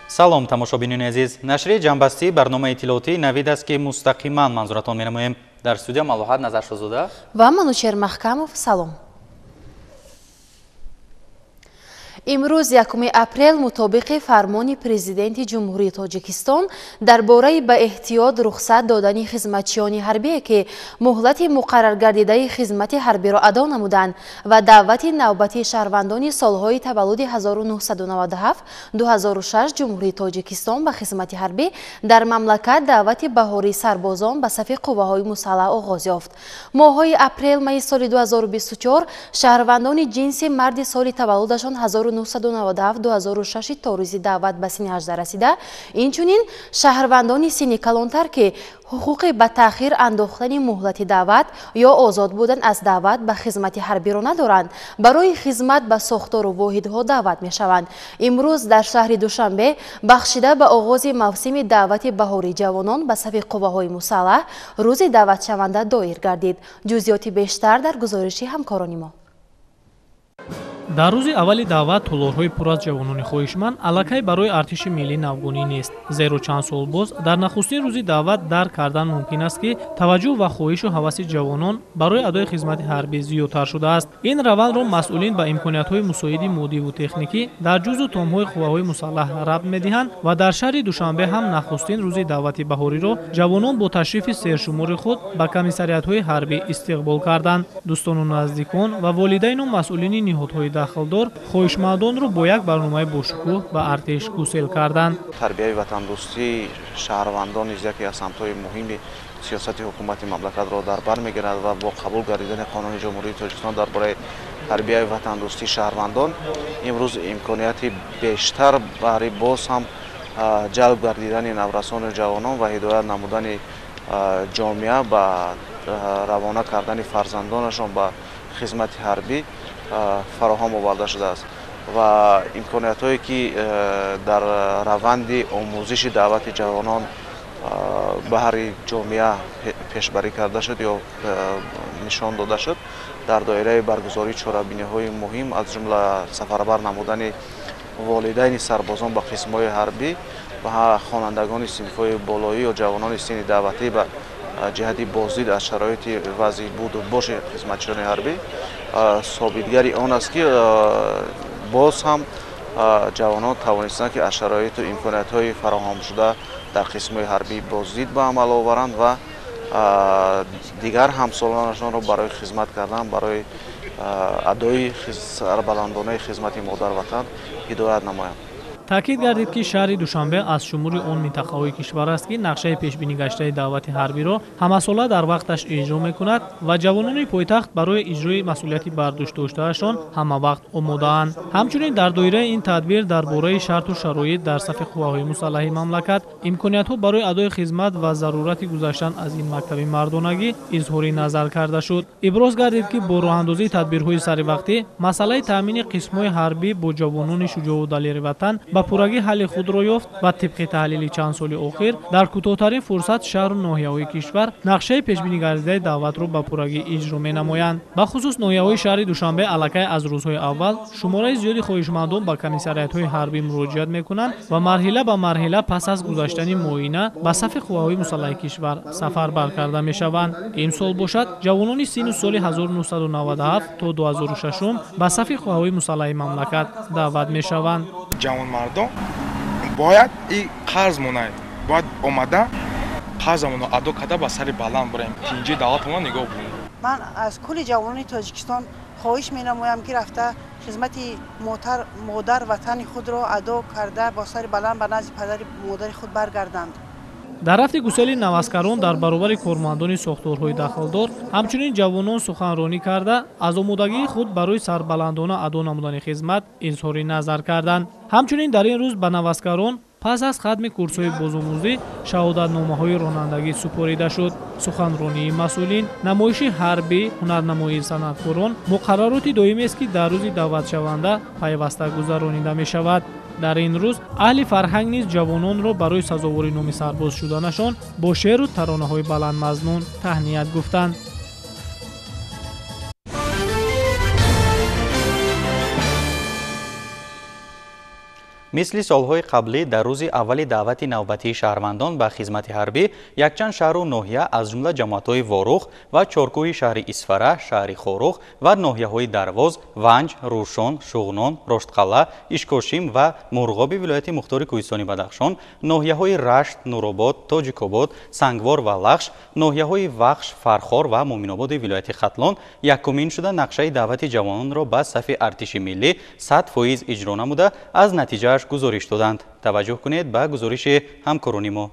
Салом, тамошобинони азиз. Нашри ҷамъбастии барномаи иттилоотии Навид аст, ки мустақиман манзуратон менамоем. Дар студия Малоҳат Назаршозода ва Манучер Маҳкамов. Салом. Имрӯз 1 апрел мутобиқи фармони Президенти Ҷумҳурии Тоҷикистон дар бораи ба эҳтиёт рухсат додани хизматчиёни ҳарбие, ки муҳлати муқарраргардидаи хизмати ҳарбиро адо намуданд, ва даъвати навбатии шаҳрвандони солҳои таваллуди 1997-2006 Ҷумҳурии Тоҷикистон ба хизмати ҳарбӣ дар мамлакат даъвати баҳории сарбозон ба сафи қувваҳои мусаллаҳ оғоз ёфт. Моҳҳои апрел-майи соли 2024 шаҳрвандони ҷинси марди соли таваллудашон 1997-2006 то рӯзи даъват ба синни 18 расида, инчунин шаҳрвандони синни калонтар, ки ҳуқуқи ба таъхир андохтани муҳлати даъват ё озод будан аз даъват ба хизмати ҳарбиро надоранд, барои хизмат ба сохтору воҳидҳо даъват мешаванд. Имрӯз дар шаҳри Душанбе бахшида ба оғози мавсими даъвати баҳории ҷавонон ба сафи қувваҳои мусаллаҳ рӯзи даъватшаванда доир гардид. Ҷузъиёти бештар дар гузориши ҳамкорони мо. Дар рӯзи аввали даъват толорҳои пур аз ҷавонони хоҳишманд аллакай барои артиши миллӣ навгонӣ нест, зеро чанд сол боз дар нахустин рӯзи даъват дарк кардан мумкин аст, ки таваҷҷӯҳ ва хоҳишу ҳаваси ҷавонон барои адои хизмати ҳарбӣ зиёдтар шудааст. Ин равандро масъулин ба имкониятҳои мусоиди моддиву техникӣ дар ҷузъу томҳои қувваҳои мусаллаҳ рабт медиҳанд ва дар шаҳри Душанбе ҳам нахустин рӯзи даъвати баҳориро ҷавонон бо ташрифи сершумори худ ба комиссариятҳои ҳарбӣ истиқбол карданд. Дӯстону наздикон ва волидайну масъулини ниҳодҳои дахлдор хоҳишмандонро бо як барномаи бошукӯҳ ба артиш гусел карданд. Тарбияи ватандӯстии шаҳрвандон низ яке аз самтҳои муҳими сиёсати ҳукумати мамлакатро дар бар мегирад ва бо қабул гардидани қонуни Ҷумҳурии Тоҷикистон дар бораи тарбияи ватандӯстии шаҳрвандон имрӯз имконияти бештар барои боз ҳам ҷалб гардидани наврасону ҷавонон ва ҳидоят намудани ҷомеа ба равона кардани фарзандонашон ба хизмати ҳарбӣ фароҳам оварда шудааст ва имкониятҳое, ки дар раванди омӯзиши даъвати ҷавонон баҳри ҷомеа пешбарӣ карда шуд ё нишон дода шуд, дар доираи баргузории чорабиниҳои муҳим, аз ҷумла сафарбар намудани волидайни сарбозон ба қисмҳои ҳарбӣ ва хонандагони синфҳои болоӣ ё ҷавонони синни даъватӣ ба ҷиҳати боздид аз шароити вазъи буду боши хизматчиёни ҳарбӣ собитгари он аст, ки боз ҳам ҷавонон тавонистанд, ки аз шароиту имкониятҳои фароҳамшуда дар қисмҳои ҳарбӣ боздид ба амал оваранд ва дигар ҳамсолонашонро барои хизмат кардан, барои адои сарбаландонаи хизмати модарватан ҳидоят намоянд. Таъкид гардид, ки шаҳри Душанбе аз шумури он минтақаҳои кишвар аст, ки нақшаи пешбинигаштаи даъвати ҳарбиро ҳамасола дар вақташ иҷро мекунад ва ҷавонони пойтахт барои иҷрои масъулияти бардӯш доштаашон ҳамавақт омодаанд. Ҳамчунин дар доираи ин тадбир дар бораи шарту шароит дар сафи қувваҳои мусаллаҳи мамлакат, имкониятҳо барои адои хизмат ва зарурати гузаштан аз ин мактаби мардонагӣ изҳори назар карда шуд. Иброз гардид, ки бо роҳандозии тадбирҳои саривақтӣ масъалаи таъмини қисмҳои ҳарбӣ бо ҷавонони шуҷоу далери ватан ба пуррагӣ ҳалли худро ёфт ва тибқи таҳлили чанд соли охир дар кӯтоҳтарин фурсат шаҳру ноҳияҳои кишвар нақшаи пешбинигарзидаи даъватро ба пуррагӣ иҷро менамоянд. Бахусус ноҳияҳои шаҳри Душанбе аллакай аз рӯзҳои аввал шумораи зиёди хоҳишмандон ба комиссариятҳои ҳарбӣ муроҷиат мекунанд ва марҳила ба марҳила пас аз гузаштани муоина ба сафи қувваҳои мусаллаҳи кишвар сафарбар карда мешаванд. Имсол бошад, ҷавонони синну соли 1997 то 2006 ба сафи қувваҳои мусаллаҳи мамлакат даъват мешаванд. Ҷавонмардон бояд и қарз монанд, бояд омада қарзамонро адо карда ба сари баланд бурем, тинҷи давлатамонро нигоҳ бурем. Ман аз кулли ҷавонони Тоҷикистон хоҳиш менамоям, ки рафта хизмати модар ватани худро адо карда бо сари баланд ба назди падари модари худ баргарданд. Дар рафти гусели наваскарон дар баробари кормандони сохторҳои дахлдор ҳамчунин ҷавонон суханронӣ карда аз омодагии худ барои сарбаландона адо намудани хизмат изҳори назар карданд. Ҳамчунин дар ин рӯз ба наваскарон пас аз хатми курсҳои бозомӯзӣ шаҳодатномаҳои ронандагӣ супорида шуд. Суханронии масъулин, намоиши ҳарбӣ, ҳунарнамоии санъаткорон муқаррароти доимест, ки дар рӯзи даъватшаванда пайваста гузаронида мешавад. Дар ин рӯз аҳли фарҳанг низ ҷавононро барои сазовори номи сарбоз шуданашон бо шеъру таронаҳои баландмазмун таҳният гуфтанд. Мисли солҳои қаблӣ дар рӯзи аввали даъвати навбатии шаҳрвандон ба хизмати ҳарбӣ якчанд шаҳру ноҳия аз ҷумла ҷамоатҳои Ворух ва Чоркӯҳи шаҳри Исфара, шаҳри Хоруғ ва ноҳияҳои Дарвоз, Ванҷ, Рӯшон, Шуғнон, Роштқалъа, Ишкошим ва Мурғоби вилояти мухтори Кӯҳистони Бадахшон, ноҳияҳои Рашт, Нуробод, Тоҷикобод, Сангвор ва Лахш, ноҳияҳои Вахш, Фархор ва Муъминободи вилояти Хатлон якумин шуда нақшаи даъвати ҷавононро ба сафи артиши миллӣ 100% иҷро намуда аз натиҷааш гузориш доданд. Таваҷҷӯҳ кунед ба гузориши ҳамкорони мо.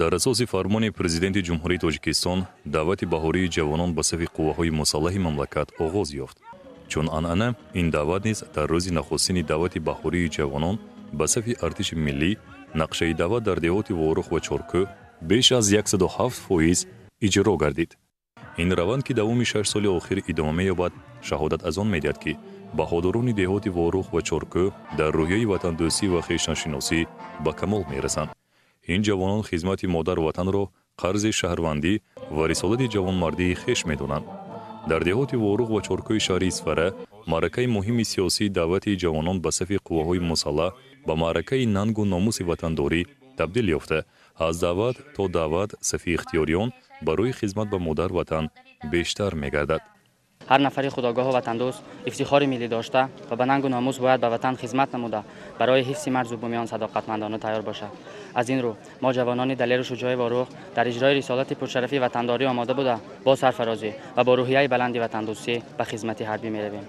Дар асоси фармони Президенти Ҷумҳурии Тоҷикистон даъвати баҳории ҷавонон ба сафи қувваҳои мусаллаҳи мамлакат оғоз ёфт. Чун анъана ин даъват низ дар рӯзи нахустини даъвати баҳории ҷавонон ба сафи артиши миллӣ нақшаи даъват дар деҳоти Ворух ва Чоркӯҳ беш аз 107% иҷро гардид. Ин раванд, ки давоми 6 соли охир идома меёбад, шаҳодат аз он медиҳад, ки баҳодурони деҳоти Ворух ва Чоркӯҳ дар рӯҳияи ватандӯстӣ ва хештаншиносӣ ба камол мерасанд. Ин ҷавонон хизмати модар ватанро қарзи шаҳрвандӣ ва рисолати ҷавонмардии хеш медонанд. Дар деҳоти Ворух ва Чоркӯҳи шаҳри Исфара маъракаи муҳими сиёсии даъвати ҷавонон ба сафи қувваҳои мусаллаҳ ба маъракаи нангу номуси ватандорӣ табдил ёфта, аз даъват то даъват сафи ихтиёриён барои хизмат ба модар ватан бештар мегардад. Ҳар нафари худогоҳу ватандӯст ифтихори миллӣ дошта ва ба нангу номус бояд ба ватан хизмат намуда барои ҳифзи марзу бумиён садоқатмандона тайёр бошад. Аз ин рӯ мо ҷавонони далеру шуҷои Ворух дар иҷрои рисолати пуршарафи ватандорӣ омода буда бо сарфарозӣ ва бо рӯҳияи баланди ватандӯстӣ ба хизмати ҳарбӣ меравем.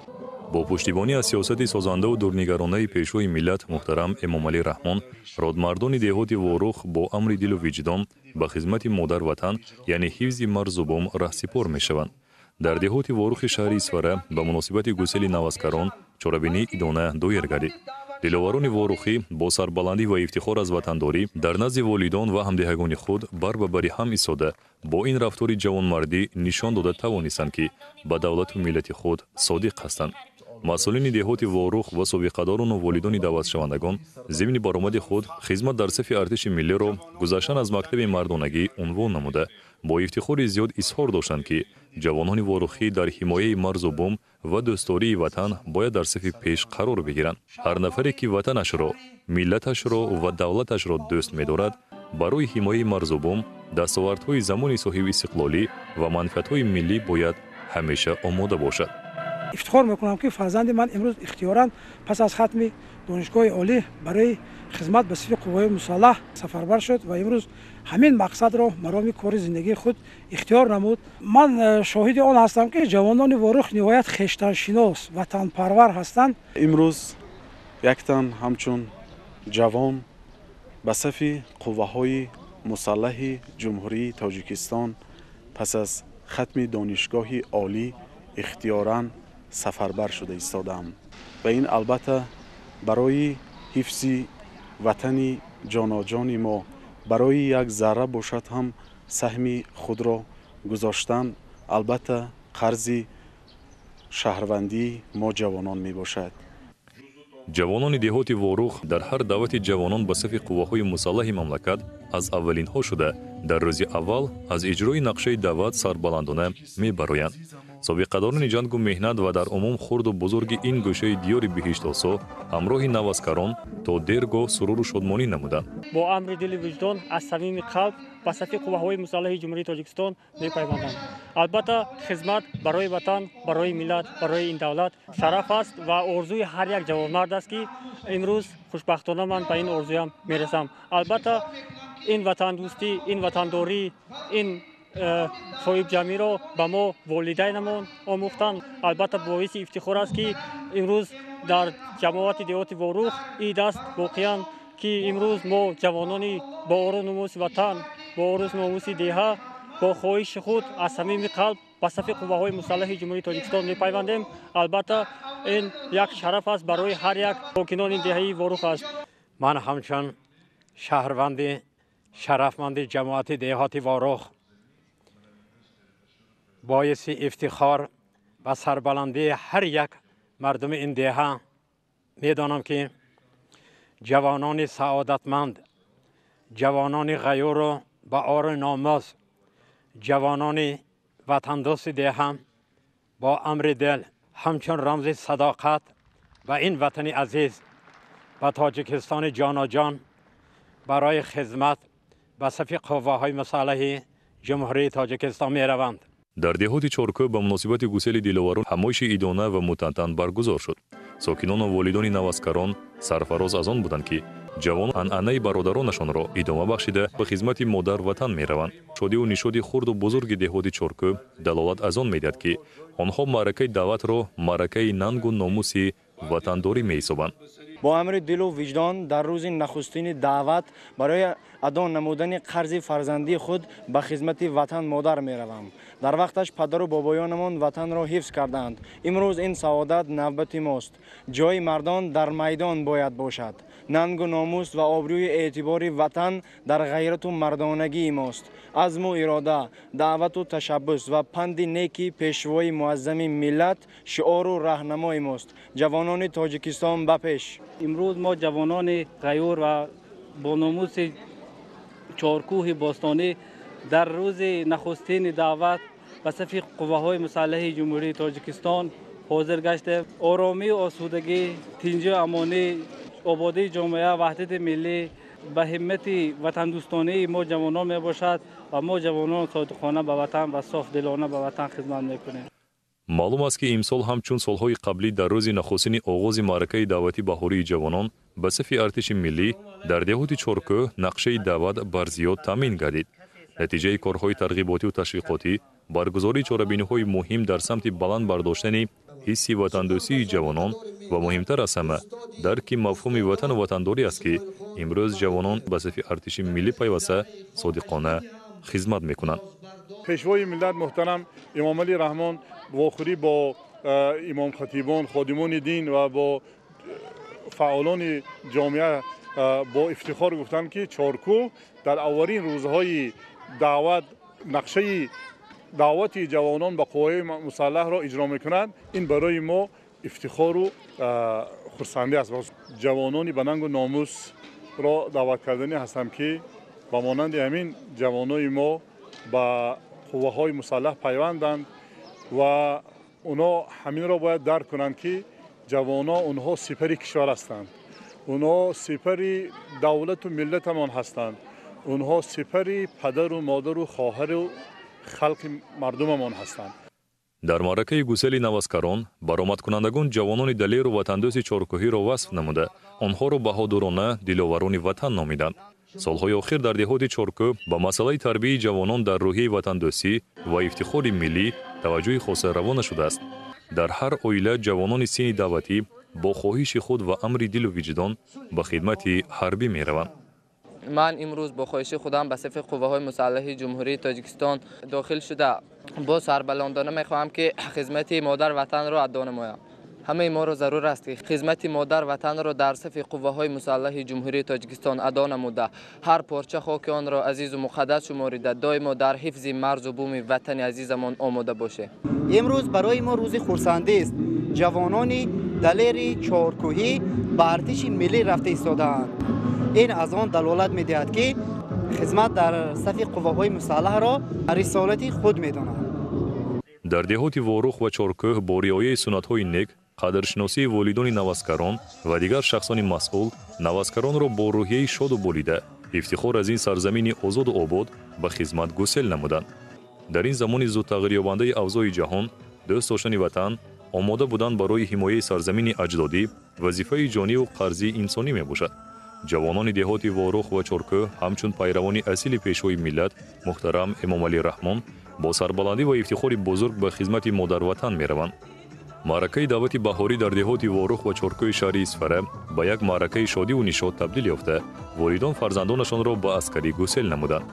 Бо пуштибонӣ аз сиёсати созандаву дурнигаронаи пешвои миллат муҳтарам Эмомалӣ Раҳмон, родмардони деҳоти Ворух бо амри дилу виҷдон ба хизмати модар ватан, яъне ҳифзи марзу бум раҳсипор мешаванд. Дар деҳоти Ворухи шаҳри Исфара ба муносибати гусели наваскарон чорабинии идона доир гардид. Диловарони ворухӣ бо сарбаландӣ ва ифтихор аз ватандорӣ дар назди волидон ва ҳамдеҳагони худ бар ба бари ҳам истода бо ин рафтори ҷавонмардӣ нишон дода тавонистанд, ки ба давлату миллати худ содиқ ҳастанд. Масъулини деҳоти Ворух ва собиқадорону волидони даъватшавандагон зимни баромади худ хизмат дар сафи артиши миллиро гузаштан аз мактаби мардонагӣ унвон намуда бо ифтихори зиёд изҳор доштанд, ки ҷавонони ворухӣ дар ҳимояи марзу бум ва дӯстдории ватан бояд дар сафи пеш қарор бигиранд. Ҳар нафаре, ки ватанашро, миллаташро ва давлаташро дӯст медорад, барои ҳимояи марзу бум, дастовардҳои замони соҳибистиқлолӣ ва манфиатҳои миллӣ бояд ҳамеша омода бошад. Ифтихор мекунам, ки фарзанди ман имрӯз ихтиёран пас аз хатми донишгоҳи олӣ барои хизмат ба сафи қувваҳои мусаллаҳ сафарбар шуд ва имрӯз ҳамин мақсадро мароми кори зиндагии худ ихтиёр намуд. Ман шоҳиди он ҳастам, ки ҷавонони Ворух ниҳоят хештаншинос, ватанпарвар ҳастанд. Имрӯз яктан ҳамчун ҷавон ба сафи қувваҳои мусаллаҳи Ҷумҳурии Тоҷикистон пас аз хатми донишгоҳи олӣ ихтиёран сафарбар шуда истодаам ва ин албатта барои ҳифзи ватани ҷоноҷони мо барои як зарра бошад ҳам саҳми худро гузоштан албатта қарзи шаҳрвандии мо ҷавонон мебошад. Ҷавонони деҳоти Ворух дар ҳар даъвати ҷавонон ба сафи қувваҳои мусаллаҳи мамлакат аз аввалинҳо шуда дар рӯзи аввал аз иҷрои нақшаи даъват сарбаландона мебароянд. Собиқадорони ҷангу меҳнат ва дар умум хурду бузурги ин гӯшаи диёри биҳиштосо ҳамроҳи наваскарон то дергоҳ суруру шодмонӣ намуданд. Бо амри дили виҷдон аз самими қалб ба сафи қувваҳои мусаллаҳи Ҷумҳурии Тоҷикистон мепайванданд. Албатта хизмат барои ватан, барои миллат, барои ин давлат шараф аст ва орзуи ҳар як ҷавонмард аст, ки имрӯз хушбахтона ман ба ин орзуям мерасам. Албатта ин ватандӯстӣ, ин ватандорӣ, ин соҳибҷамъиро ба мо волидайнамон омӯхтанд. Албатта боиси ифтихор аст, ки имрӯз дар ҷамоати деҳоти Ворух ид аст воқеан, ки имрӯз мо ҷавонони бо ору номуси ватан, бо ору номуси деҳа бо хоҳиши худ аз самими қалб ба сафи қувваҳои мусаллаҳи Ҷумҳурии Тоҷикистон мепайвандем. Албатта ин як шараф аст барои ҳар як сокинони деҳаи Ворух аст. Ман ҳамчун шаҳрванди шарафманди ҷамоати деҳоти Ворух боиси ифтихор ва сарбаландии ҳар як мардуми ин деҳа медонам, ки ҷавонони саодатманд, ҷавонони ғаюру ба ору номус, ҷавонони ватандӯсти деҳа бо амри дил ҳамчун рамзи садоқат ба ин ватани азиз Ба Тоҷикистони ҷоноҷон барои хизмат ба сафи қувваҳои мусаллаҳи Ҷумҳурии Тоҷикистон мераванд. Дар деҳоти Чоркӯҳ ба муносибати гусели диловарон ҳамоиши идона ва мутантан баргузор шуд. Сокинону волидони наваскарон сарфароз аз он буданд, ки ҷавонон анъанаи бародаронашонро идома бахшида ба хизмати модар ватан мераванд. Шодиву нишоди хурду бузурги деҳоти Чоркӯҳ далолат аз он медиҳад, ки онҳо маъракаи даъватро маъракаи нангу номуси ватандорӣ меҳисобанд. Бо амри дилу виҷдон дар рӯзи нахустини даъват барои адо намудани қарзи фарзандии худ ба хизмати ватан модар меравам. Дар вақташ падару бобоёнамон ватанро ҳифз карданд. Имрӯз ин саодат навбати мост. Ҷои мардон дар майдон бояд бошад. Нангу номус ва обрӯи эътибори ватан дар ғайрату мардонагии мост. Азму ирода, даъвату ташаббус ва панди неки пешвои муаззами миллат шиору раҳнамои мост. Ҷавонони Тоҷикистон ба пеш! Имрӯз мо ҷавонони ғайюр ва бо номуси Чоркӯҳи бостонӣ дар рӯзи нахустини даъват ба сафи қувваҳои мусаллаҳи Ҷумҳурии Тоҷикистон ҳозир гаштем. Оромию осудагӣ, тинҷию амонӣ, ободии ҷомеа, ваҳдати миллӣ ба ҳиммати ватандӯстонии мо ҷавонон мебошад ва мо ҷавонон содиқона ба ватан ва софдилона ба ватан хизмат мекунем. Маълум аст, ки имсол ҳамчун солҳои қаблӣ дар рӯзи нахустини оғози маъракаи даъвати баҳории ҷавонон ба сафи артиши миллӣ дар деҳоти Чоркӯҳ нақшаи даъват барзиёд таъмин гардид. Натиҷаи корҳои тарғиботиву ташвиқотӣ, баргузории чорабиниҳои муҳим дар самти баланд бардоштани ҳисси ватандӯстии ҷавонон ва муҳимтар аз ҳама дарки мафҳуми ватану ватандорӣ аст, ки имрӯз ҷавонон ба сафи артиши миллӣ пайваста содиқона хизмат мекунанд. Пешвои миллат муҳтарам Эмомалӣ Раҳмон вохӯрӣ бо имомхатибон, ходимони дин ва бо фаъолони ҷомеа бо ифтихор гуфтанд, ки Чоркӯҳ дар аввалин рӯзҳои даъват нақшаи даъвати ҷавонон ба қувваҳои мусаллаҳро иҷро мекунад. Ин барои мо ифтихору хурсандӣ аст. Ҷавонони ба нангу номусро даъват карданӣ ҳастам, ки ба монанди ҳамин ҷавонои мо ба қувваҳои мусаллаҳ пайванданд ва онҳо ҳаминро бояд дарк кунанд, ки ҷавонон онҳо сипари кишвар ҳастанд, онҳо сипари давлату миллатамон ҳастанд, онҳо сипари падару модару хоҳару халқи мардумамон ҳастанд. Дар маъракаи гусели наваскарон баромадкунандагон ҷавонони далеру ватандӯсти Чоркӯҳиро васф намуда, онҳоро баҳодурона диловарони ватан номиданд. Солҳои охир дар деҳоти Чоркӯҳ ба масъалаи тарбияи ҷавонон дар рӯҳияи ватандӯстӣ ва ифтихори миллӣ таваҷҷӯҳи хоса равона шудааст. Дар ҳар оила ҷавонони синни даъватӣ бо хоҳиши худ ва амри дилу виҷдон ба хидмати ҳарбӣ мераванд. Ман имрӯз бо хоҳиши худам ба сафи қувваҳои мусаллаҳи Ҷумҳурии Тоҷикистон дохил шуда, бо сарбаландона мехоҳам, ки хизмати модар ватанро адо намоям. Ҳамаи моро зарур аст, ки хизмати модар ватанро дар сафи қувваҳои мусаллаҳи Ҷумҳурии Тоҷикистон адо намуда, ҳар порча хоки онро азизу муқаддас шуморида, доимо дар ҳифзи марзу буми ватани азизамон омода бошем. Имрӯз барои мо рӯзи хурсандист. Ҷавонони далери Чоркӯҳӣ ба артиши миллӣ рафта истодаанд. Ин аз он далолат медиҳад, ки хизмат дар сафи қувваҳои мусаллаҳро рисолати худ медонанд. Дар деҳоти Ворух ва Чоркӯҳ бо риояи суннатҳои нек, қадршиносии волидони наваскарон ва дигар шахсони масъул наваскаронро бо рӯҳияи шоду болида ифтихор аз ин сарзамини озоду обод ба хизмат гусел намуданд. Дар ин замони зудтағйирёбандаи авзои ҷаҳон дӯст доштани ватан, омода будан барои ҳимояи сарзамини аҷдодӣ вазифаи ҷониву қарзии инсонӣ мебошад. Ҷавонони деҳоти Ворух ва Чоркӯҳ ҳамчун пайравони асили пешвои миллат муҳтарам Эмомалӣ Раҳмон бо сарбаландӣ ва ифтихори бузург ба хизмати модарватан мераванд. Маъракаи даъвати баҳорӣ дар деҳоти Ворух ва Чоркӯҳи шаҳри Исфара ба як маъракаи шодиву нишод табдил ёфта, волидон фарзандонашонро ба аскарӣ гусел намуданд.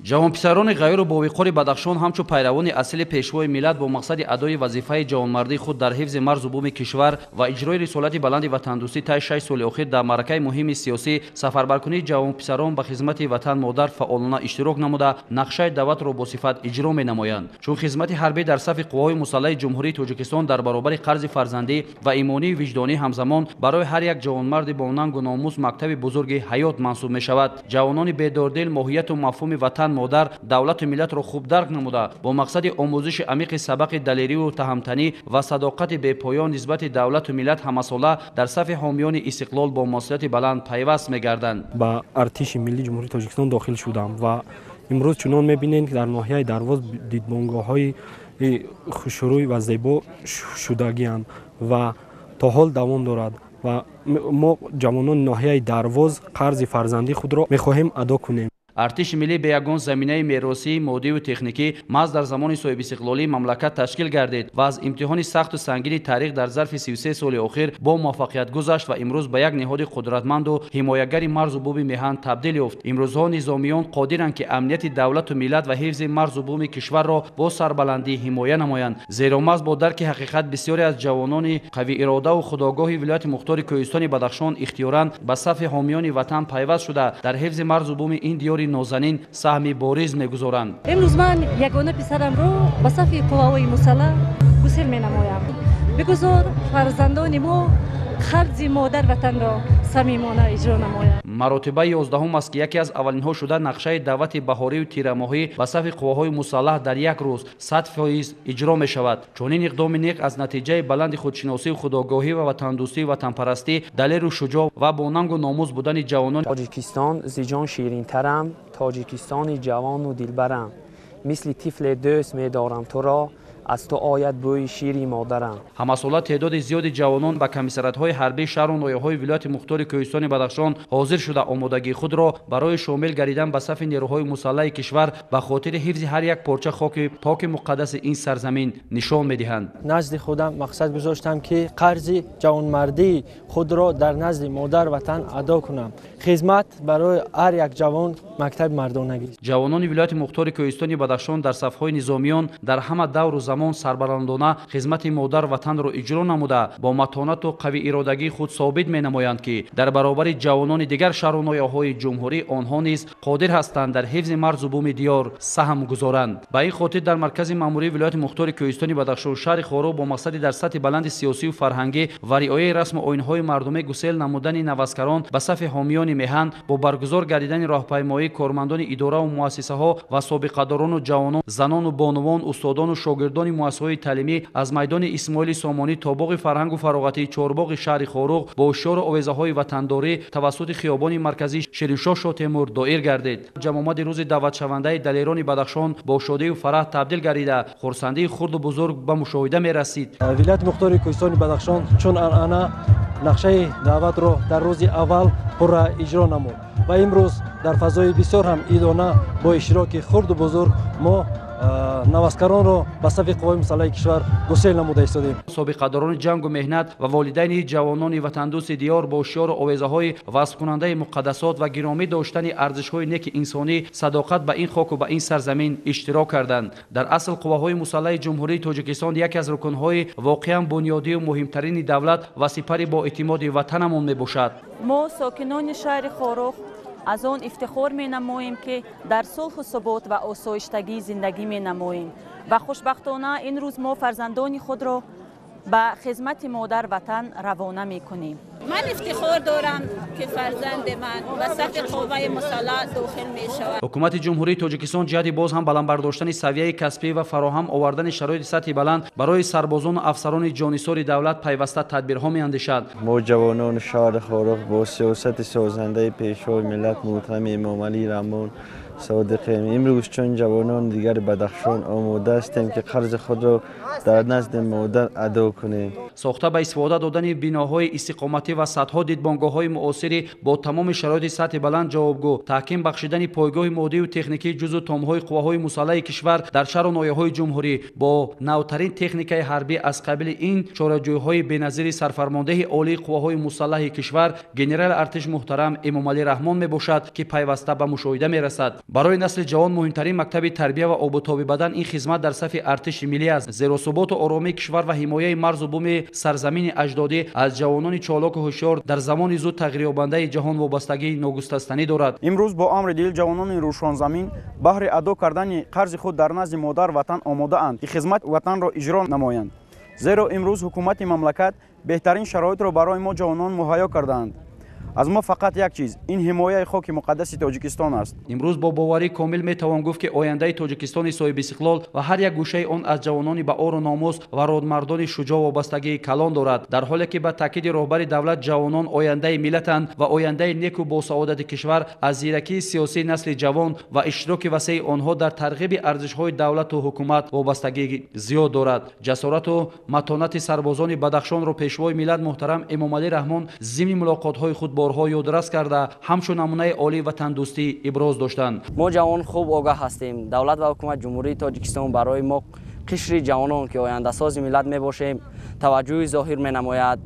Ҷавонписарони ғайру бовиқори Бадахшон ҳамчун пайравони асили пешвои миллат бо мақсади адои вазифаи ҷавонмардии худ дар ҳифзи марзу буми кишвар ва иҷрои рисолати баланди ватандӯстӣ таи 6 соли охир дар маъракаи муҳими сиёсӣ сафарбаркунии ҷавонписарон ба хизмати ватан модар фаъолона иштирок намуда, нақшаи даъватро бо сифат иҷро менамоянд. Чун хизмати ҳарбӣ дар сафи қувваҳои мусаллаҳи Ҷумҳурии Тоҷикистон дар баробари қарзи фарзандӣ ва имонии виҷдонӣ ҳамзамон барои ҳар як ҷавонмарди бо нангу номус мактаби бузурги ҳаёт мансуб мешавад. Ҷавонони бедордил моҳияту мафҳуми ватан меҳан, модар, давлату миллатро хуб дарк намуда, бо мақсади омӯзиши амиқи сабақи далериву таҳамтанӣ ва садоқати бепоён нисбати давлату миллат ҳамасола дар сафи ҳомиёни истиқлол бо масъулияти баланд пайваст мегарданд. Ба Артиши миллии Ҷумҳурии Тоҷикистон дохил шудам ва имрӯз чунон мебинем, ки дар ноҳияи Дарвоз дидбонгоҳҳои хушрӯй ва зебо шудагианд ва то ҳол давом дорад ва мо ҷавонони ноҳияи Дарвоз қарзи фарзандии худро мехоҳем адо кунем. Артиши миллӣ бе ягон заминаи меросии моддиву техникӣ маҳз дар замони соҳибистиқлолии мамлакат ташкил гардид ва аз имтиҳони сахту сангини таърих дар зарфи 33 соли охир бо муваффақият гузашт ва имрӯз ба як ниҳоди қудратманду ҳимоягари марзу буми меҳан табдил ёфт. Имрӯзҳо низомиён қодиранд, ки амнияти давлату миллат ва ҳифзи марзу буми кишварро бо сарбаландӣ ҳимоя намоянд. Зеро маҳз бо дарки ҳақиқат бисёре аз ҷавонони қавииродаву худогоҳи вилояти мухтори Кӯҳистони Бадахшон ихтиёран ба сафи ҳомиёни ватан пайваст шуда, дар ҳифзи марзу буми ин диёри нозанин саҳми бориз мегузоранд. Имрӯз ман ягона писарамро ба сафи қувваҳои мусаллаҳ гусел менамоям. Бигузор фарзандони мо қарзи модар ватанро самимона иҷро намоянд. Маротибаи 11 аст, ки яке аз аввалинҳо шуда нақшаи даъвати баҳорию тирамоҳӣ ба сафи қувваҳои мусаллаҳ дар як рӯз 100% иҷро мешавад. Чунин иқдоми нек аз натиҷаи баланди худшиносию худогоҳӣ ва ватандӯстию ватанпарастӣ, далеру шуҷоъ ва бо нангу номус будани ҷавонон. Тоҷикистон зи ҷон ширинтарам, Тоҷикистони ҷавону дилбарам, мисли тифле дӯст медорам туро, аз ту ояд бӯи шири модарам. Ҳамасола теъдоди зиёди ҷавонон ба комиссариатҳои ҳарбии шаҳру ноҳияҳои вилояти мухтори Кӯҳистони Бадахшон ҳозир шуда, омодагии худро барои шомил гардидан ба сафи нерӯҳои мусаллаҳи кишвар ба хотири ҳифзи ҳар як порча хоки поки муқаддаси ин сарзамин нишон медиҳанд. Назди худам мақсад гузоштам, ки қарзи ҷавонмардии худро дар назди модар ватан адо кунам. Хизмат барои ҳар як ҷавон мактаби мардонагӣ. Ҷавонони вилояти мухтори Кӯҳистони Бадахшон дар сафҳои низомиён дар ҳама давру замон сарбаландона хизмати модар ватанро иҷро намуда, бо матонату қавииродагии худ собит менамоянд, ки дар баробари ҷавонони дигар шаҳру ноҳияҳои ҷумҳурӣ онҳо низ қодир ҳастанд дар ҳифзи марзу буми диёр саҳм гузоранд. Ба ин хотир дар маркази маъмурии вилояти мухтори Кӯҳистони Бадахшон шаҳри Хоруғ бо мақсади дар сатҳи баланди сиёсию фарҳангӣ ва риояи расму оинҳои мардумӣ гусел намудани наваскарон ба сафи ҳомиёни меҳан бо баргузор гардидани роҳпаймоии кормандони идораву муассисаҳо ва собиқадорону ҷавонон, занону бонувон, устодону шогирдони муассисаҳои таълимӣ аз майдони Исмоили Сомонӣ то боғи фарҳангу фароғатии чорбоғи шаҳри Хоруғ бо шиору овезаҳои ватандорӣ тавассути хиёбони марказии Шириншоҳ Шотемур доир гардид. Ҷамъомади рӯзи даъватшавандаи далерони Бадахшон бо шодию фараҳ табдил гардида, хурсандии хурду бузург ба мушоҳида мерасид. Вилояти мухтори Кӯҳистони Бадахшон чун анъана нақшаи даъватро дар рӯзи аввал пурра иҷро намуд ва имрӯз дар фазои бисёр ҳам идона бо иштироки хурду бузург мо наваскаронро ба сафи қувваҳои мусаллаҳи кишвар гусел намуда истодем. Собиқадорони ҷангу меҳнат ва волидайни ҷавонони ватандӯсти диёр бо шиору овезаҳои васфкунандаи муқаддасот ва гиромӣ доштани арзишҳои неки инсонӣ, садоқат ба ин хоку ба ин сарзамин иштирок карданд. Дар асл қувваҳои мусаллаҳи Ҷумҳурии Тоҷикистон яке аз рукнҳои воқеан бунёдию муҳимтарини давлат ва сипари боэътимоди ватанамон мебошад. Мо сокинони шаҳри Хоруғ аз он ифтихор менамоем, ки дар сулҳу субот ва осоиштагӣ зиндагӣ менамоем ва хушбахтона ин рӯз мо фарзандони худро ба хизмати модар ватан равона мекунем. Ман ифтихор дорам, ки фарзанди ман ба сафи қувваи мусаллаҳ дохил мешавад. Ҳукумати Ҷумҳурии Тоҷикистон ҷиҳати боз ҳам баланд бардоштани савияи касбӣ ва фароҳам овардани шароити сатҳи баланд барои сарбозону афсарони ҷонисори давлат пайваста тадбирҳо меандешад. Мо ҷавонони шаҳри Хоруғ бо сиёсати созандаи Пешвои миллат муҳтарами Эмомалӣ Раҳмон содиқем. Имрӯз чун ҷавонони дигари Бадахшон омода ҳастем, ки қарзи худро дар назди модар адо кунем. Сохта ба истифода додани биноҳои истиқоматӣ ва садҳо дидбонгоҳҳои муосирӣ бо тамоми шароити сатҳи баланд ҷавобгӯ, таҳким бахшидани пойгоҳи моддию техникии ҷузъу томҳои қувваҳои мусаллаҳи кишвар дар шаҳру ноҳияҳои ҷумҳурӣ бо навтарин техникаи ҳарбӣ аз қабили ин чораҷӯйҳои беназири сарфармондеҳи олии қувваҳои мусаллаҳи кишвар генерали артиш муҳтарам Эмомалӣ Раҳмон мебошад, ки пайваста ба мушоҳида мерасад. Барои насли ҷавон муҳимтарин мактаби тарбия ва обутоби бадан ин хизмат дар сафи артиши миллӣ аст, зеро суботу оромии кишвар ва ҳимояи марзу буми сарзамини аҷдодӣ аз ҷавонони чолоку ҳушёр дар замони зуд тағйирёбандаи ҷаҳон вобастагии ногусастанӣ дорад. Имрӯз бо амри дил ҷавонони рӯшонзамин баҳри адо кардани қарзи худ дар назди модар ватан омодаанд, ки хизмати ватанро иҷро намоянд. Зеро имрӯз ҳукумати мамлакат беҳтарин шароитро барои мо ҷавонон муҳайё кардаанд. Аз мо фақат як чиз, ин ҳимояи хоки муқаддаси Тоҷикистон аст. Имрӯз бо боварӣ комил метавон гуфт, ки ояндаи Тоҷикистони соҳибистиқлол ва ҳар як гӯшаи он аз ҷавонони ба ору номус ва родмардони шуҷоъ вобастагии калон дорад. Дар ҳоле ки ба таъкиди роҳбари давлат ҷавонон ояндаи миллатанд ва ояндаи неку босаодати кишвар аз зиракии сиёсии насли ҷавон ва иштироки васеи онҳо дар тарғиби арзишҳои давлату ҳукумат вобастагии зиёд дорад. Ҷасорату матонати сарбозони Бадахшонро пешвои миллат муҳтарам Эмомалӣ Раҳмон зимни мулоқотҳои худ борҳо ёдрас карда, ҳамчун намунаи олии ватандӯстӣ иброз доштанд. Мо ҷавон хуб огаҳ ҳастем. Давлат ва ҳукумат Ҷумҳурии Тоҷикистон барои мо қишри ҷавонон, ки ояндасози миллат мебошем, таваҷҷӯҳи зоҳир менамояд.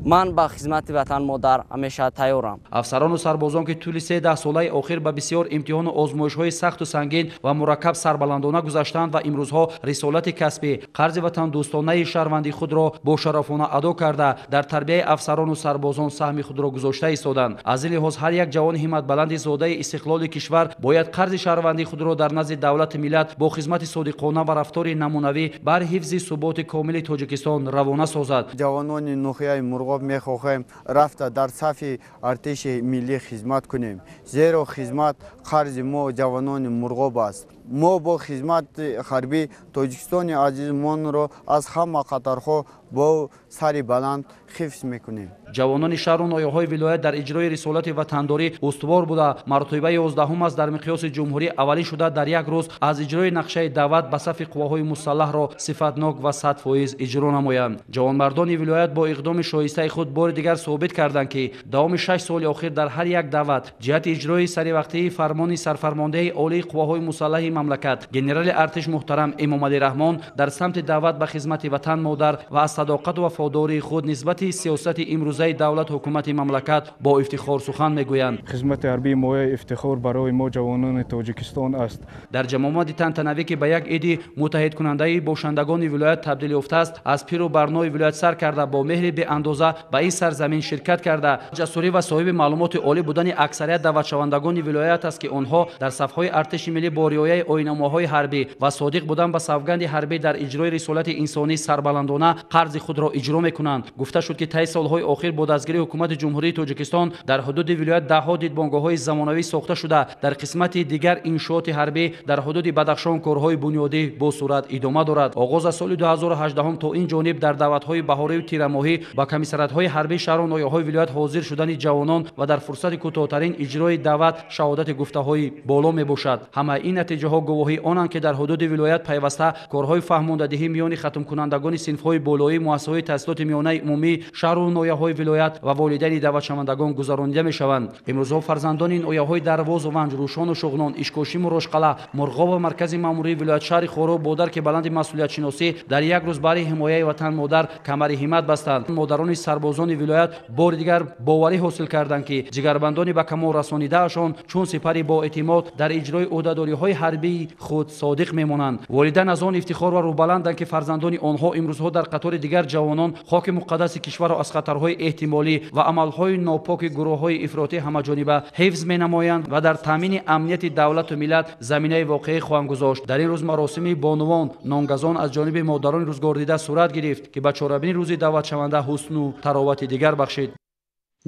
Ман ба хизмати ватан модар ҳамеша тайёрам. Афсарону сарбозон, ки тӯли 13 солаи охир ба бисёр имтиҳону озмоишҳои сахту сангин ва мураккаб сарбаландона гузаштанд ва имрӯзҳо рисолати касбӣ, қарзи ватандӯстонаи шаҳрвандии худро бошарафона адо карда, дар тарбияи афсарону сарбозон саҳми худро гузошта истоданд. Аз ин лиҳоз ҳар як ҷавони ҳимматбаланди зодаи истиқлоли кишвар бояд қарзи шаҳрвандии худро дар назди давлати миллат бо хизмати содиқона ва рафтори намунавӣ бар ҳифзи суботи комили Тоҷикистон равона созад. Ҷавонони ноҳияи Мурғоб мехоҳем рафта дар сафи артиши миллӣ хизмат кунем, зеро хизмат қарзи мо ҷавонони Мурғоб аст. Мо бо хизмати ҳарбӣ Тоҷикистони азизмонро аз ҳама хатарҳо бо сари баланд ҳифз мекунем. Ҷавонони шаҳру ноҳияҳои вилоят дар иҷрои рисолати ватандорӣ устувор буда, маротибаи 11 аст дар миқёси ҷумҳурӣ аввалин шуда дар як рӯз аз иҷрои нақшаи даъват ба сафи қувваҳои мусаллаҳро сифатнок ва 100% иҷро намоянд. Ҷавонмардони вилоят бо иқдоми шоистаи худ бори дигар собит карданд, ки давоми 6 соли охир дар ҳар як даъват ҷиҳати иҷрои саривақтии фармони сарфармондеҳи олии қувваҳои мусаллаҳи мамлакат генерали артиш муҳтарам Эмомалӣ Раҳмон дар самти даъват ба хизмати ватан модар ва аз садоқату вафодории худ нисбати сиёсати имрӯзаи давлат ҳукумати мамлакат бо ифтихор сухан мегӯянд. Хизмати ҳарбӣ мояи ифтихор барои мо ҷавонони Тоҷикистон аст. Дар ҷамъомади тантанавӣ, ки ба як иди муттаҳидкунандаи бошандагони вилоят табдил ёфтааст, аз пиру барнои вилоят сар карда бо меҳри беандоза ба ин сарзамин ширкат карда, ҷасурӣ ва соҳиби маълумоти олӣ будани аксарият даъватшавандагони вилоят аст, ки онҳо дар сафҳои артиши миллӣ бо риояи оинномаҳои ҳарбӣ ва содиқ будан ба савганди ҳарбӣ дар иҷрои рисолати инсонӣ сарбаландона қарзи худро иҷро мекунанд. Гуфта шуд, ки таи солҳои охир бо дастгирии ҳукумати Ҷумҳурии Тоҷикистон дар ҳудуди вилоят даҳҳо дидбонгоҳҳои замонавӣ сохта шуда, дар қисмати дигар иншооти ҳарбӣ дар ҳудуди Бадахшон корҳои бунёдӣ бо суръат идома дорад. Оғоз аз соли 2018 то ин ҷониб дар даъватҳои баҳорию тирамоҳӣ ба комиссариатҳои ҳарбии шаҳру ноҳияҳои вилоят ҳозир шудани ҷавонон ва дар фурсати кӯтоҳтарин иҷрои даъват шаҳодати гуфтаҳои боло мебошад. Ҳамаи ин натиҷаҳо гувоҳии онанд, ки дар ҳудуди вилоят пайваста корҳои фаҳмондадиҳӣ миёни хатмкунандагони синфҳои болоии муассисаҳои таҳсилоти миёнаи умумӣ шаҳру ноҳияҳои вилоят ва волидайни даъватшавандагон гузаронида мешаванд. Имрӯзҳо фарзандони ноҳияҳои Дарвозу Ванҷ, Рӯшону Шуғнон, Ишкошиму Рошқала, Мурғоб ва маркази маъмурии вилоят шаҳри Хоруғ бо дарки баланди масъулиятшиносӣ дар як рӯз баҳри ҳимояи ватан модар камари ҳиммат бастанд. Модарони сарбозони вилоят бори дигар боварӣ ҳосил карданд, ки ҷигарбандони ба камол расонидаашон чун сипари боэътимод дар иҷрои ӯҳдадориҳои ҳарбии худ содиқ мемонанд. Волидайн аз он ифтихор ва рӯбаланданд, ки фарзандони онҳо имрӯзҳо дар қатори дигар ҷавонон хоки муқаддаси кишварро аз хатарҳои эҳтимолӣ ва амалҳои нопоки гурӯҳҳои ифротӣ ҳамаҷониба ҳифз менамоянд ва дар таъмини амнияти давлату миллат заминаи воқеӣ хоҳанд гузошт. Дар ин рӯз маросими бонувон нонгазон аз ҷониби модарони рӯзгордида сурат гирифт, ки ба чорабини рӯзи даъватшаванда ҳусну таровати дигар бахшид.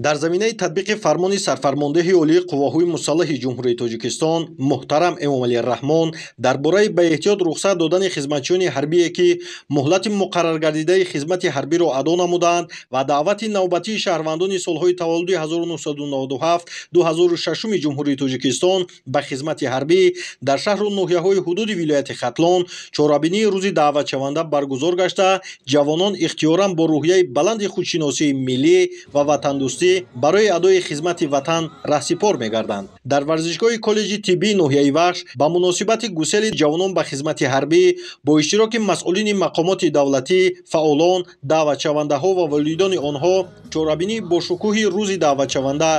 Дар заминаи татбиқи фармони сарфармондеҳи олии қувваҳои мусаллаҳи Ҷумҳурии Тоҷикистон муҳтарам Эмомалӣ Раҳмон дар бораи ба эҳтиёт рухсат додани хизматчиёни ҳарбие, ки муҳлати муқарраргардидаи хизмати ҳарбиро адо намуданд ва даъвати навбатии шаҳрвандони солҳои таваллуди 1997-2006 Ҷумҳурии Тоҷикистон ба хизмати ҳарбӣ дар шаҳру ноҳияҳои ҳудуди вилояти Хатлон чорабинии рӯзи даъватшаванда баргузор гашта, ҷавонон ихтиёран бо рӯҳияи баланди худшиносии миллӣ ва ватандӯстӣ барои адои хизмати ватан раҳсипор мегарданд. Дар варзишгоҳи коллеҷи тиббии ноҳияи Вахш ба муносибати гусели ҷавонон ба хизмати ҳарбӣ бо иштироки масъулини мақомоти давлатӣ, фаъолон, даъватшавандаҳо ва волидони онҳо чорабинии бошукӯҳи рӯзи даъватшаванда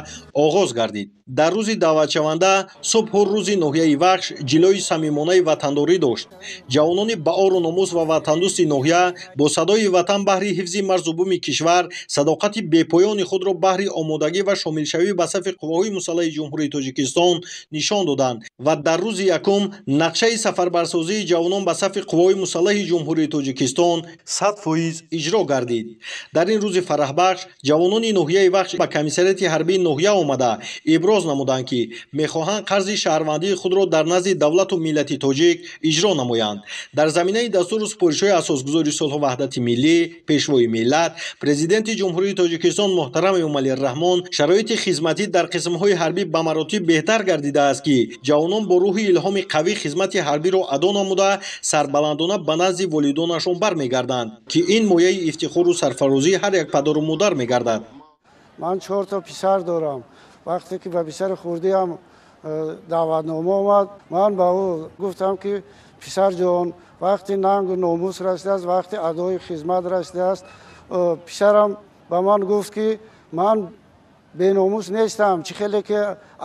оғоз гардид. Дар рӯзи даъватшаванда субҳу рӯзи ноҳияи Вахш ҷилои самимонаи ватандорӣ дошт. Ҷавонони баору номус ва ватандӯсти ноҳия бо садои ватан баҳри ҳифзи марзу буми кишвар садоқати бепоёни худро баҳри баҳри омодагӣ ва шомилшавӣ ба сафи қувваҳои мусаллаҳи Ҷумҳурии Тоҷикистон нишон доданд ва дар рӯзи якум нақшаи сафарбарсозии ҷавонон ба сафи қувваҳои мусаллаҳи Ҷумҳурии Тоҷикистон 100% иҷро гардид. Дар ин рӯзи фараҳбахш ҷавонони ноҳияи Вахш ба комиссариати ҳарбии ноҳия омада иброз намуданд, ки мехоҳанд қарзи шаҳрвандии худро дар назди давлату миллати тоҷик иҷро намоянд. Дар заминаи дастуру супоришҳои асосгузори сулҳу ваҳдати миллӣ, пешвои миллат, президенти Ҷумҳурии Тоҷикистон муҳтарам Эмомалӣ Раҳмон шароити хизматӣ дар қисмҳои ҳарбӣ ба маротиб беҳтар гардидааст, ки ҷавонон бо рӯҳи илҳоми қавӣ хизмати ҳарбиро адо намуда сарбаландона ба назди волидонашон бармегарданд, ки ин мояи ифтихору сарфарозии ҳар як падару модар мегардад. Ман 4 та писар дорам. Вақте ки ба писари хурдиам даъватнома омад, ман ба ӯ гуфтам, ки писарҷон, вақти нангу номус расидааст, вақти адои хизмат расидааст. Писарам ба ман гуфт, ки ман беномус нестам, чӣ хеле ки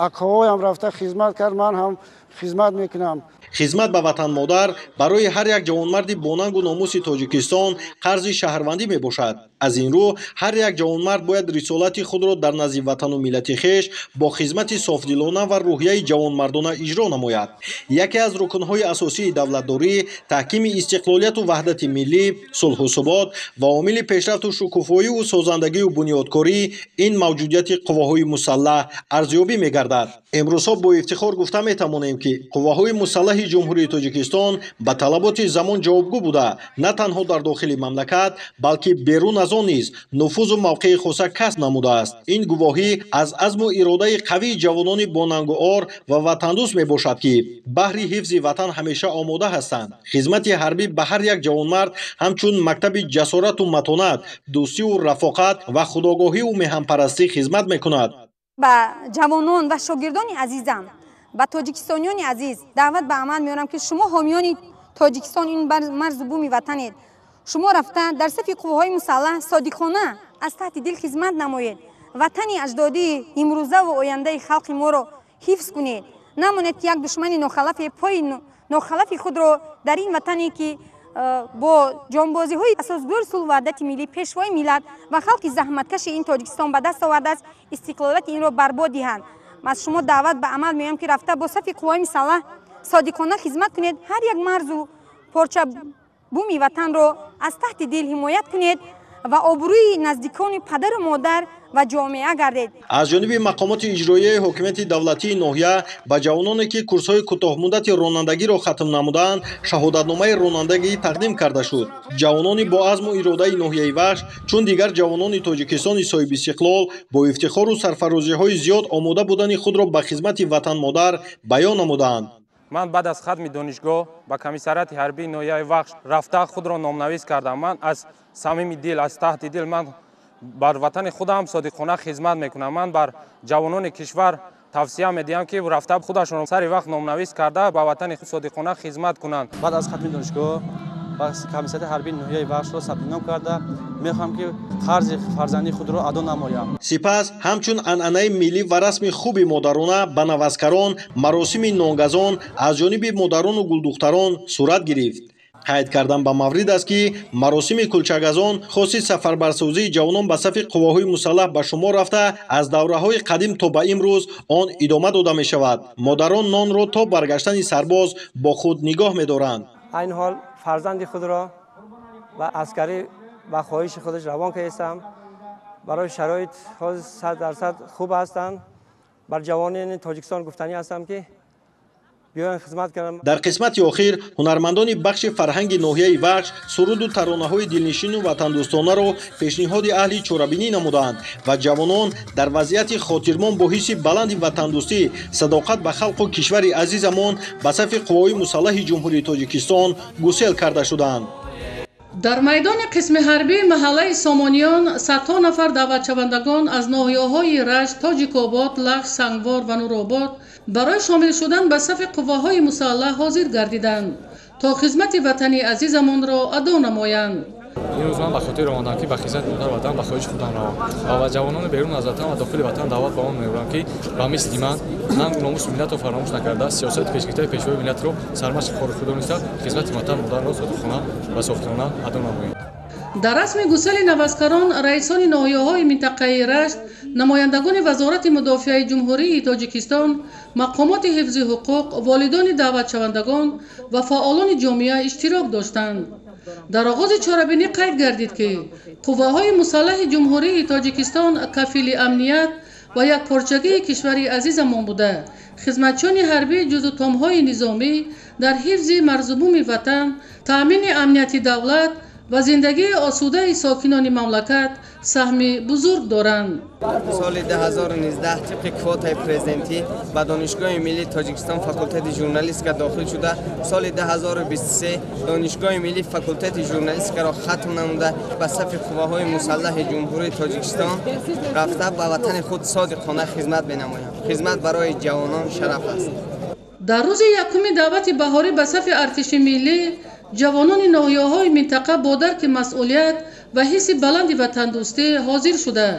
акаҳоям рафта хизмат кард, ман ҳам хизмат мекунам. Хизмат ба ватанмодар барои ҳар як ҷавонмарди бонангу номуси Тоҷикистон қарзи шаҳрвандӣ мебошад. Аз ин рӯ ҳар як ҷавонмард бояд рисолати худро дар назди ватану миллати хеш бо хизмати софдилона ва рӯҳияи ҷавонмардона иҷро намояд. Яке аз рукнҳои асосии давлатдорӣ таҳкими истиқлолияту ваҳдати миллӣ, сулҳу субот ва омили пешрафту шукуфоиву созандагию бунёдкорӣ ин мавҷудияти қувваҳои мусаллаҳ арзёбӣ мегардад. Имрӯзҳо бо ифтихор гуфта метавонем, ки қувваҳои мусаллаҳи Ҷумҳурии Тоҷикистон ба талаботи замон ҷавобгӯ буда, на танҳо дар дохили мамлакат, балки берун аз он низ нуфузу мавқеи хоса касб намудааст. Ин гувоҳӣ аз азму иродаи қавии ҷавонони бонангуор ва ватандӯст мебошад, ки баҳри ҳифзи ватан ҳамеша омода ҳастанд. Хизмати ҳарбӣ ба ҳар як ҷавонмард ҳамчун мактаби ҷасорату матонат, дӯстиву рафоқат ва худогоҳиву меҳанпарастӣ хизмат мекунад. Ба ҷавонон ва шогирдони азизам, ба тоҷикистониёни азиз даъват ба амал меорам, ки шумо ҳомиёни Тоҷикистон, ин марзу буми ватанед. Шумо рафта дар сафи қувваҳои мусаллаҳ содиқона аз таҳти дил хизмат намоед. Ватани аҷдодии имрӯза ва ояндаи халқи моро ҳифз кунед. Намонед, ки як душмани нохалафе пои нохалафи худро дар ин ватане, ки бо ҷонбозиҳои асосгузори сулҳу ваҳдати миллӣ, пешвои миллат ва халқи заҳматкаши ин Тоҷикистон ба даст овардааст, истиқлолияти инро барбод диҳанд. Аз шумо даъват ба амал меоям, ки рафта бо сафи қувваҳои мусаллаҳ содиқона хизмат кунед. Ҳар як марзу порча буми ватанро аз таҳти дил ҳимоят кунед ва обрӯи наздикони падару модар ва ҷомеа гардед. Аз ҷониби мақомоти иҷроияи ҳокимияти давлатии ноҳия ба ҷавононе, ки курсҳои кӯтоҳмуддати ронандагиро хатм намуданд, шаҳодатномаи ронандагӣ тақдим карда шуд. Ҷавонони бо азму иродаи ноҳияи Вахш, чун дигар ҷавонони Тоҷикистони соҳибистиқлол, бо ифтихору сарфарозиҳои зиёд омода будани худро ба хизмати ватанмодар баён намуданд. Ман баъд аз хатми донишгоҳ ба комиссариати ҳарбии ноҳияи Вахш рафта худро номнавис кардам. Ман аз самими дил, аз таҳти дил ман бар ватани худам содиқона хизмат мекунам. Ман бар ҷавонони кишвар тавсия медиҳам, ки рафта худашонро сари вақт номнавис карда ба ватани худ содиқона хизмат кунанд. Баъд аз хатми донишгоҳ ба комиссариати ҳарбии ноҳияи Вахшро сабтном карда мехоҳам, ки қарзи фарзандии худро адо намоям. Сипас ҳамчун анъанаи миллӣ ва расми хуби модарона ба наваскарон маросими нонгазон аз ҷониби модарону гулдухтарон сурат гирифт. Қайд кардан ба маврид аст, ки маросими кулчагазон хоси сафарбарсозии ҷавонон ба сафи қувваҳои мусаллаҳ ба шумор рафта, аз давраҳои қадим то ба имрӯз он идома дода мешавад. Модарон нонро то баргаштани сарбоз бо худ нигоҳ медоранд. Айни ҳол фарзанди худро ба аскарӣ ба хоҳиши худаш равон кардам. Барои шароит ҳозир 100% хуб ҳастанд. Бар ҷавонони Тоҷикистон гуфтанӣ ҳастам, ки биёянд хизмат кунанд. Дар қисмати охир ҳунармандони бахши фарҳанги ноҳияи Вахш суруду таронаҳои дилнишину ватандӯстонаро пешниҳоди аҳли чорабинӣ намуданд ва ҷавонон дар вазъияти хотирмон бо ҳисси баланди ватандӯстӣ, садоқат ба халқу кишвари азизамон ба сафи қувваҳои мусаллаҳи Ҷумҳурии Тоҷикистон гусел карда шуданд. Дар майдони қисми ҳарбии маҳаллаи Сомониён садҳо нафар даъватшавандагон аз ноҳияҳои Рашт, Тоҷикобод, Лахш, Сангвор ва Нуробод барои шомил шудан ба сафи қувваҳои мусаллаҳ ҳозир гардиданд, то хизмати ватани азизамонро адо намоянд. Имрӯз ман ба хотир омадам, ки ба хизмати модар ватан ба хоҳиши худам равам ва ба ҷавонони берун аз ватан ва дохили ватан даъват ба он меорам, ки ба мисли ман нанг, номусу миллатро фаромӯш накарда, сиёсати пешгирифтаи пешвои миллатро сармашқи кори худ дониста, хизмати ватан модарро содиқона ва софдилона адо намоед. Дар расми гусели наваскарон раисони ноҳияҳои минтақаи Рашт, намояндагони Вазорати мудофиаи Ҷумҳурии Тоҷикистон, мақомоти ҳифзи ҳуқуқ, волидони даъватшавандагон ва фаъолони ҷомеа иштирок доштанд. Дар оғози чорабинӣ қайд гардид, ки қувваҳои мусаллаҳи Ҷумҳурии Тоҷикистон кафили амният ва якпорчагии кишвари азизамон буда, хизматчиёни ҳарбӣ ҷузу томҳои низомӣ дар ҳифзи марзубуми ватан, таъмини амнияти давлат ва зиндагии осудаи сокинони мамлакат саҳми бузург доранд. Соли 2019 тибқи квотаи президентӣ ба Донишгоҳи миллии Тоҷикистон факултети журналистика дохил шуда, соли 2023 Донишгоҳи миллии факултети журналистикаро хатм намуда, ба сафи қувваҳои мусаллаҳи Ҷумҳурии Тоҷикистон рафта, ба ватани худ содиқона хизмат менамоям. Хизмат барои ҷавонон шараф аст. Дар рӯзи якуми даъвати баҳорӣ ба сафи артиши миллӣ ҷавонони ноҳияҳои минтақа бо дарки масъулият ва ҳисси баланди ватандӯстӣ ҳозир шуда,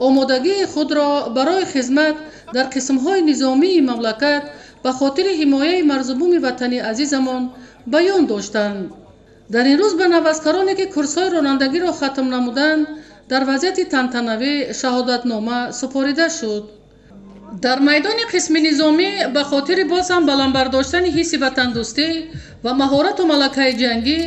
омодагии худро барои хизмат дар қисмҳои низомии мамлакат ба хотири ҳимояи марзубуми ватани азизамон баён доштанд. Дар ин рӯз ба наваскароне, ки курсҳои ронандагиро хатм намуданд, дар вазъияти тантанавӣ шаҳодатнома супорида шуд. Дар майдони қисми низомӣ ба хотири боз ҳам баланд бардоштани ҳисси ватандӯстӣ ва маҳорату малакаи ҷангӣ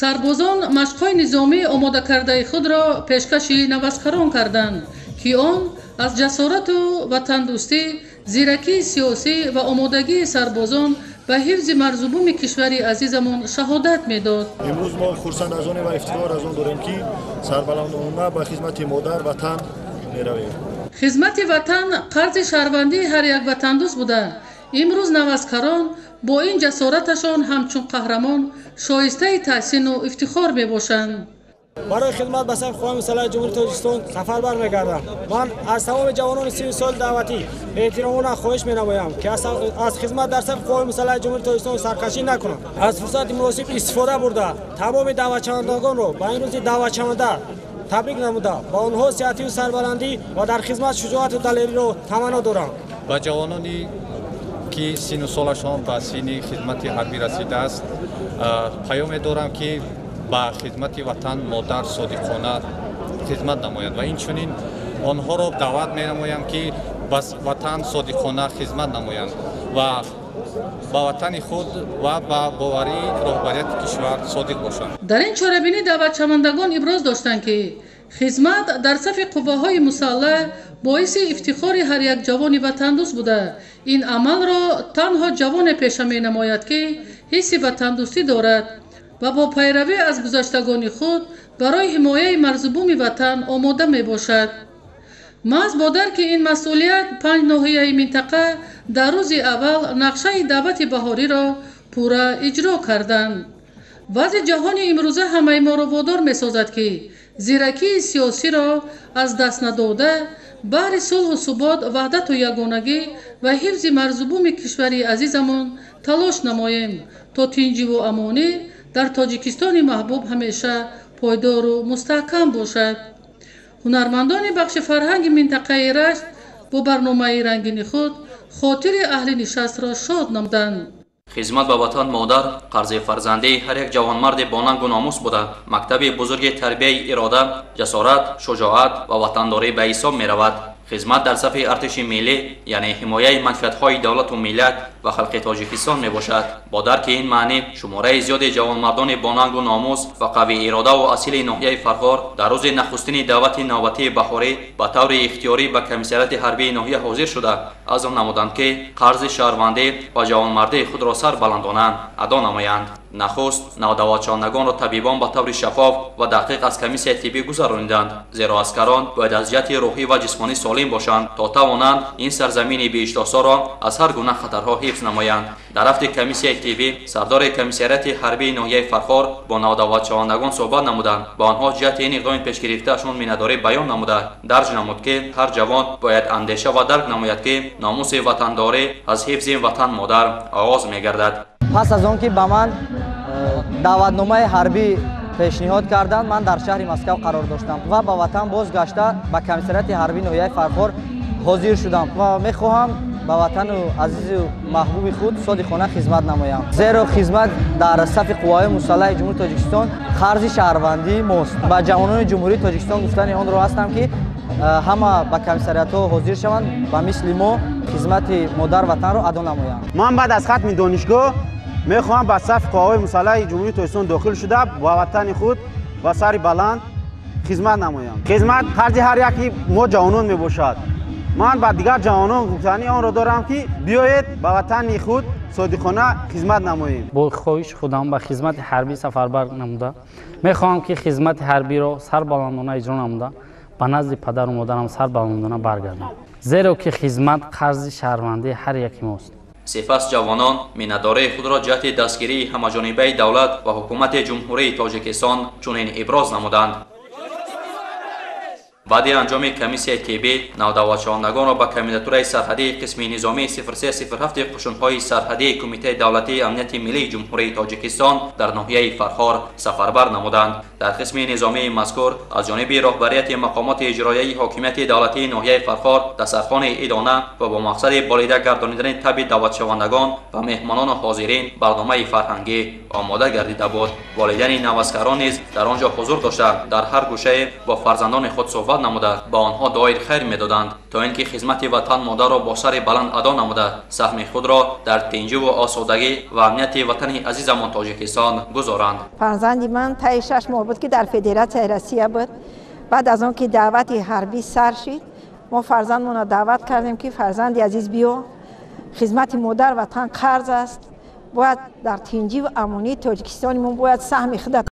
сарбозон машқҳои низомӣ омодакардаи худро пешкаши наваскарон карданд, ки он аз ҷасорату ватандӯстӣ, зиракии сиёсӣ ва омодагии сарбозон ба ҳифзи марзубуми кишвари азизамон шаҳодат медод. Имрӯз мо хурсанд аз оне ва ифтихор аз он дорем, ки сарбаландона ба хизмати модар ватан меравем. Хизмати ватан қарзи шаҳрвандии ҳар як ватандӯст буда, имрӯз наваскарон бо ин ҷасораташон ҳамчун қаҳрамон шоистаи таҳсину ифтихор мебошанд. Барои хидмат ба сафи қувваҳои мусаллаҳи Ҷумҳурии Тоҷикистон сафар бармегардам. Ман аз тамоми ҷавонони 30 соли даъватӣ эҳтиромона хоҳиш менамоям, ки аз хизмат дар сафи қувваҳои мусаллаҳи Ҷумҳурии Тоҷикистон саркашӣ накунанд. Аз фурсати муносиб истифода бурда, тамоми даъватшавандагонро ба ин рӯзи даъватшаванда табрик намуда, ба онҳо сиҳатию сарбаландӣ ва дар хизмат шуҷоату далериро таманно дорам. Ба ҷавононе ки сину солашон ба синни хизмати ҳарбӣ расидааст, паёме дорам, ки ба хизмати ватан модар содиқона хизмат намоянд ва инчунин онҳоро даъват менамоям, ки ба ватан содиқона хизмат намоянд ва ба ватани худ ва ба боварии роҳбарияти кишвар содиқ бошанд. Дар ин чорабинӣ даъватшавандагон иброз доштанд, ки хизмат дар сафи қувваҳои мусаллаҳ боиси ифтихори ҳар як ҷавони ватандӯст буда, ин амалро танҳо ҷавоне пеша менамояд, ки ҳисси ватандӯстӣ дорад ва бо пайравӣ аз гузаштагони худ барои ҳимояи марзубуми ватан омода мебошад. Маҳз бо дарки ин масъулият 5 ноҳияи минтақа дар рӯзи аввал нақшаи даъвати баҳориро пурра иҷро карданд. Вазъи ҷаҳони имрӯза ҳамаи моро водор месозад, ки зиракии сиёсиро аз даст надода, баҳри сулҳу субот, ваҳдату ягонагӣ ва ҳифзи марзубуми кишвари азизамон талош намоем, то тинҷиву амонӣ дар Тоҷикистони маҳбуб ҳамеша пойдору мустаҳкам бошад. Ҳунармандони бахши фарҳанги минтақаи Рашт бо барномаи рангини худ хотири аҳли нишастро шод намуданд. Хизмат ба ватан модар қарзи фарзандии ҳар як ҷавонмарди бо нангу номус буда, мактаби бузурги тарбияи ирода, ҷасорат, шуҷоат ва ватандорӣ ба ҳисоб меравад. Хизмат дар сафи артиши миллӣ, яъне ҳимояи манфиатҳои давлату миллат ва халқи Тоҷикистон мебошад. Бо дарки ин маънӣ шумораи зиёди ҷавонмардони бо нангу номус ва қавии иродаву асили ноҳияи Фархор дар рӯзи нахустини даъвати навбатии баҳорӣ ба таври ихтиёрӣ ба комиссариати ҳарбии ноҳия ҳозир шуда, азм намуданд, ки қарзи шаҳрвандӣ ва ҷавонмардии худро сарбаландона адо намоянд. Нахуст навдаъватшавандагонро табибон ба таври шаффоф ва дақиқ аз комиссияи тиббӣ гузарониданд, зеро аскарон бояд аз ҷиҳати рӯҳӣ ва ҷисмонӣ солим бошанд, то тавонанд ин сарзамини биҳиштосоро аз ҳар гуна хатарҳо ҳифз намоянд. Дар рафти комиссияи тиббӣ сардори комиссариати ҳарбии ноҳияи Фархор бо навдаъватшавандагон суҳбат намуданд, ба онҳо ҷиҳати ин иқдоми пешгирифтаашон миннатдорӣ баён намуда, дарҷ намуд, ки ҳар ҷавон бояд андеша ва дарк намояд, ки номуси ватандорӣ аз ҳифзи ватан модар оғоз мегардад. Пас аз он ки ба ман даъватномаи ҳарбӣ пешниҳод карданд, ман дар шаҳри Москав қарор доштам ва ба ватан бозгашта ба комиссариати ҳарбии ноҳияи Фархор ҳозир шудам ва мехоҳам ба ватану азизу маҳбуби худ содиқона хизмат намоям, зеро хизмат дар сафи қувваҳои мусаллаҳи Ҷумҳурии Тоҷикистон қарзи шаҳрвандии мост. Ба ҷавонони Ҷумҳурии Тоҷикистон гуфтани онро ҳастам, ки ҳама ба комиссариятҳо ҳозир шаванд, ба мисли мо хизмати модар ватанро адо намоянд. Ман баъд аз хатми донишгоҳ мехоҳам ба сафи қувваҳои мусаллаҳи Ҷумҳурии Тоҷикистон дохил шуда, ба ватани худ ба сари баланд хизмат намоям. Хизмат қарзи ҳар яки мо ҷавонон мебошад. Ман ба дигар ҷавонон гуфтани онро дорам, ки биёед ба ватани худ содиқона хизмат намоем. Бо хоҳиши худам ба хизмати ҳарбӣ сафарбар намуда, мехоҳам, ки хизмати ҳарбиро сарбаландона иҷро намуда, ба назди падару модарам сарбаландона баргардам, зеро ки хизмат қарзи шаҳрвандии ҳар яки мост. Сипас ҷавонон миннатдории худро ҷиҳати дастгирии ҳамаҷонибаи давлат ва ҳукумати Ҷумҳурии Тоҷикистон чунин иброз намуданд. Баъди анҷоми комиссияи тиббӣ навдаъватшавандагонро ба комендатураи сарҳадии қисми низомии 0307 қушунҳои сарҳадии Кумитаи давлатии амнияти миллии Ҷумҳурии Тоҷикистон дар ноҳияи Фархор сафарбар намуданд. Дар қисми низомии мазкур аз ҷониби роҳбарияти мақомоти иҷроияи ҳокимияти давлатии ноҳияи Фархор дастархони идона ва бо мақсади болида гардонидани табъи даъватшавандагон ва меҳмонону ҳозирин барномаи фарҳангӣ омода гардида буд. Волидайни наваскарон низ дар он ҷо ҳузур дошта, дар ҳар гӯшае бо фарзандони худ суҳбат намуда, ба онҳо дуои хайр медоданд, то ин ки хизмати ватан модарро бо сари баланд адо намуда, саҳми худро дар тинҷиву осудагӣ ва амнияти ватани азизамон Тоҷикистон гузоранд. Фарзанди ман таи 6 моҳ буд, ки дар Федератсияи Россия буд. Баъд аз он ки даъвати ҳарбӣ сар шид, мо фарзандмонро даъват кардем, ки фарзанди азиз, биё, хизмати модар ватан қарз аст, бояд дар тинҷиву амонии Тоҷикистони мо бояд саҳми худат